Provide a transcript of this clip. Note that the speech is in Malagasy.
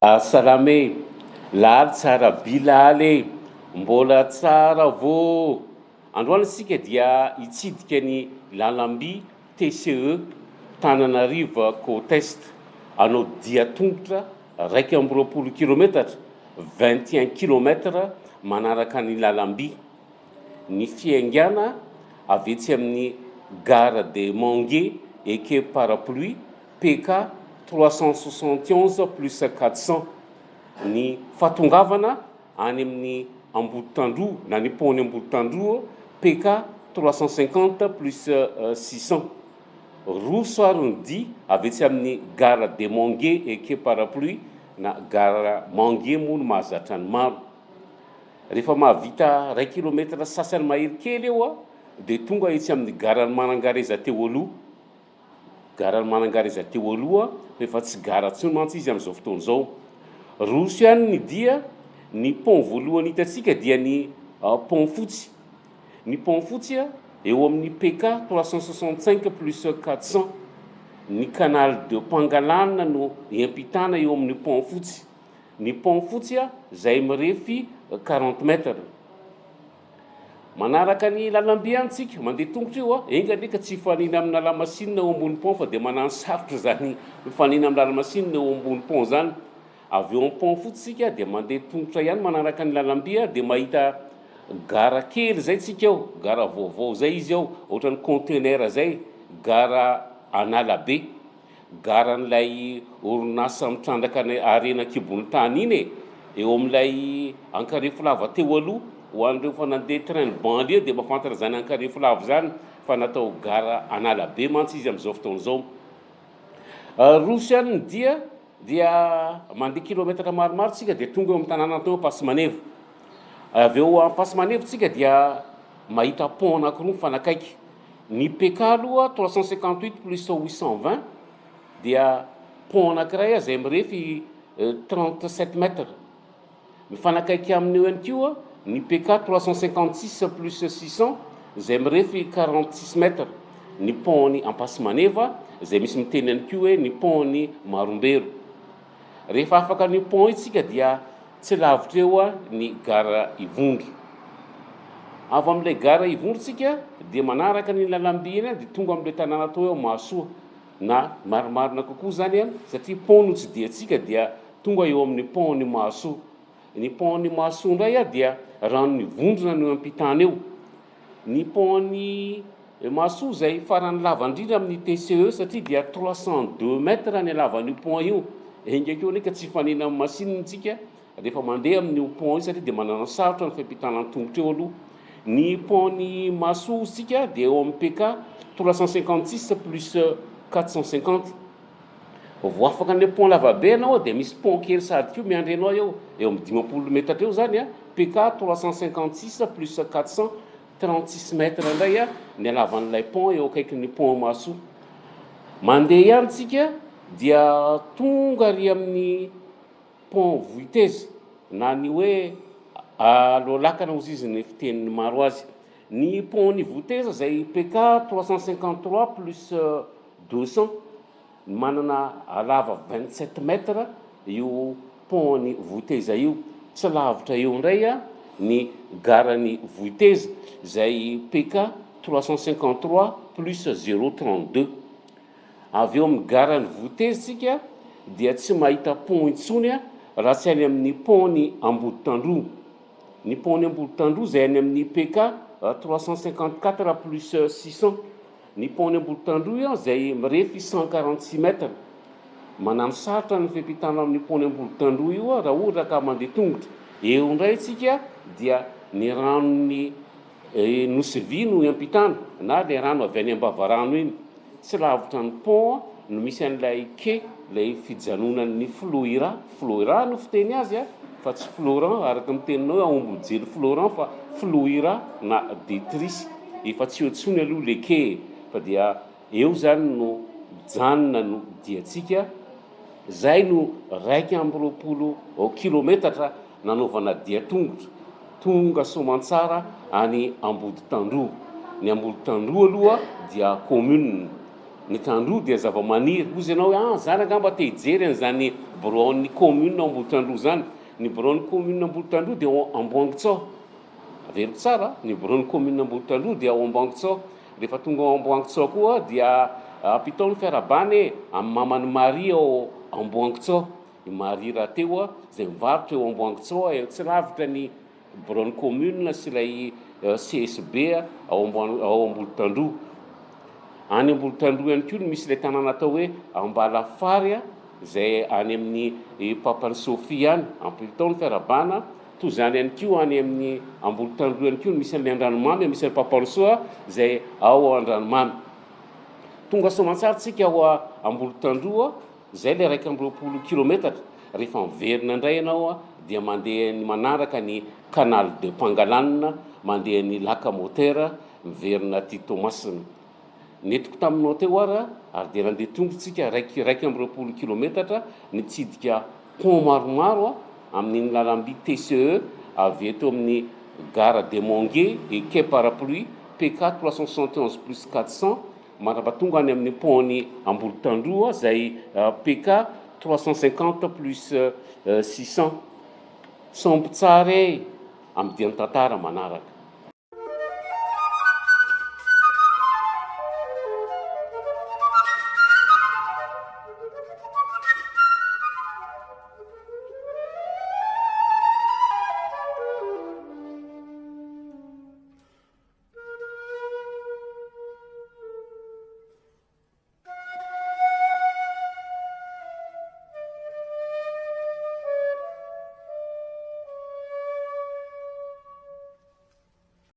Salama e! Laly tsara by laly e! Mbola tsara vô! Androany isika dia hitsidika ny lalamby TCE Tananarive Côte Est, hanao dia tongotra 21 kilometatra, 21 kilomètres, manaraka ny lalamby. Ny fiaingàna avy etsy amin'ny Gare des Manguiers et Quai Parapluie PK 371 plus 400, ny fahatongavana any amin'ny Amboditandroho na ny pont-n'ny Amboditandroho PK 350 plus 600. Roso ary ny dia avy etsy amin'ny Gare des Manguiers et Quai Parapluie na Gare Manguiers moa no mahazatra ny maro. Rehefa mahavita iray kilometatra sasany mahery kely eo dia tonga etsy amin'ny Garan'i Manangareza teo aloha. Gara Manangareza teo aloha fa efa tsy gara intsony mantsy izy amin'izao fotoana izao. Roso ihany ny dia, ny pont voalohany hitantsika dia ny pont fotsy. Ny pont fotsy eo amin'ny PK 365 plus 400. Ny canal de Pangalane no hiampitana eo amin'ny pont fotsy. Ny pont fotsy izay mirefy 40 mètres. Manaraka ny lalamby ihany tsika, mandeha tongotra io a, enga anie ka tsy hifanena amina lamasinina eo ambony pont fa dia manano sarotra izany mifanena amin'ny lamasinina eo ambony pont izany. Avy eo amin'ny pont fotsy tsika dia mandeha tongotra ihany manaraka ny lalamby a, dia mahita gara kely izay tsika eo, gara vaovao izay izy eo, ohatran'ny conteneur izay, gara Analabe. Garan'ilay orinasa mitrandraka ny harena an-kibon'ny tany iny e! Eo amin'ilay Ankarefolava teo aloha, ho an'ireo efa nandeha train banlieue dia mahafantatra izany Ankarefolava izany fa natao gara Analabe mantsy izy amin'izao fotoana izao. Roso ihany ny dia dia mandeha kilometatra maromaro tsika dia tonga eo amin'ny tanàna atao hoe Ampasimaneva. Avy eo Ampasimaneva tsika dia mahita pont anankiroa mifanakaiky. Ny PK aloha 358 plus 820 dia pont anankiray izay mirefy 37 mètres. Mifanakaiky aminy eo ihany koa ny PK 356 plus 600 izay mirefy 46 mètres. Ny pont-n'i Ampasimaneva izay misy miteny ihany koa hoe ny pont-n'i Marombero. Rehefa afaka an'io pont io tsika dia tsy lavitra eo ny gara Ivondro. Avy amin'ilay gara Ivondro tsika dia manaraka an'iny lalamby iny dia tonga amin'ilay tanàna atao hoe Mahasoa na marimarina kokoa izany satria pont no tsidihantsika dia tonga eo amin'ny pont ny Mahasoa. Ny pont ny Mahasoa indray dia ranon'Ivondrona no eo ampitana eo. Ny pont ny Mahasoa izay farany lava indrindra amin'ny TCE satria dia 302 mètres ny halavan'io pont io. Enga koa anie ka tsy hifanena amin'ny masinina isika rehefa mandeha amin'io pont io satria dia manana sarotra ny fiampitana ny tongotra eo aloha. Ny pont ny Mahasoa isika dia eo amin'ny PK 356 plus 450. Vao afaka an'ilay pont lavabe ianao dia misy pont kely sady koa miandry anao eo, eo amin'ny 50 metatra eo izany a, PK 356 plus 436 mètres indray ny halavan'ilay pont eo akaikin'ny pont Mahasoa. Mandeha ihany tsika dia tonga ary amin'ny pont Vohiteza na ny hoe Aloalakana hozy izy ny fitenin'ny maro azy. Ny pont ny Vohiteza izay PK 353 plus 200 Manana halava 27 mètres io pont an'i Vohiteza io. Tsy lavitra eo indray ny garan'i Vohiteza izay PK 353 plus zéro 32. Avy eo amin'ny garan'i Vohiteza isika dia tsy mahita pont intsony raha tsy any amin'ny pont-n'i Amboditandroho. Ny pont-n'i Amboditandroho izay any amin'ny PK 354 plus 600. Ny pont-n'i Ambolotandroy izay mirefy 146 mètres. Manano sarotra ny fiampitana amin'io pont-n'i Ambolotandroy io raha ohatra ka mandeha tongotra. Eo indray isika dia ny ranon'ny Nosy Vy no iampitana na ilay rano avy any Ambavarano iny. Tsy lavitra ny pont no misy an'ilay quai, ilay fijanonan'ny Floira, Floira no fiteny azy fa tsy Florent araka ny teninao hoe Aombojely Florent fa Floira na Detris. Efa tsy eo intsony aloha le quai e, fa dia eo zany no mijanona no diantsika, zay no 21 kilometatra nanaovana dia tongotra, tonga soamantsara any Amboditandroho. Ny Amboditandroho aloha dia commune. Ny tandroy dia zava-maniry. Hozy ianao hoe, ah, zany angamba te hijery an'izany biraon'ny commune ao Ambolotandroy izany. Ny biraon'ny commune Ambolotandroy dia ao Amboangitsao. Averiko tsara, ny biraon'ny commune Ambolotandroy dia ao Amboangitsao. Rehefa tonga ao Amboangitsao koa dia ampitao ny fiarahabana e, amin'i maman'i Marie ao Amboangitsao. I Marie rahateo izay mivarotra eo Amboangitsao, tsy lavitra ny Biraon'ny commune sy ilay CSB ao ao Ambolotandroy. Any Ambolotandroy ihany koa no misy ilay tanàna atao hoe Ambalafary izay any amin'ny Papan'i Sophie any, ampilitao ny fiarahabana. Toy izany ihany koa any amin'ny Ambolotandroy ihany koa no misy an'ilay Andranomamy, misy an'i Papansoa izay ao Andranomamy. Tonga soamantsara tsika ao Ambolotandroy. Izay ilay 21 kilometatra, rehefa miverina indray ianao dia mandeha ny manaraka ny canal de Pangalane, mandeha ny lac moteur, miverina aty Toamasina. Nentiko taminao teo ara ary dia nandeha tongotra tsika 21 kilometatra nitsidika pont maromaro amin'iny lalamby TCE avy eto amin'ny gare de Monguet et quai parapluie PK 371 plus 400 Mandrapa tonga any amin'ny pont-n'i Ambolotandroa izay PK 350 plus 600. Sao mpitsara e! Amin'ny dian'ny tantara manaraka.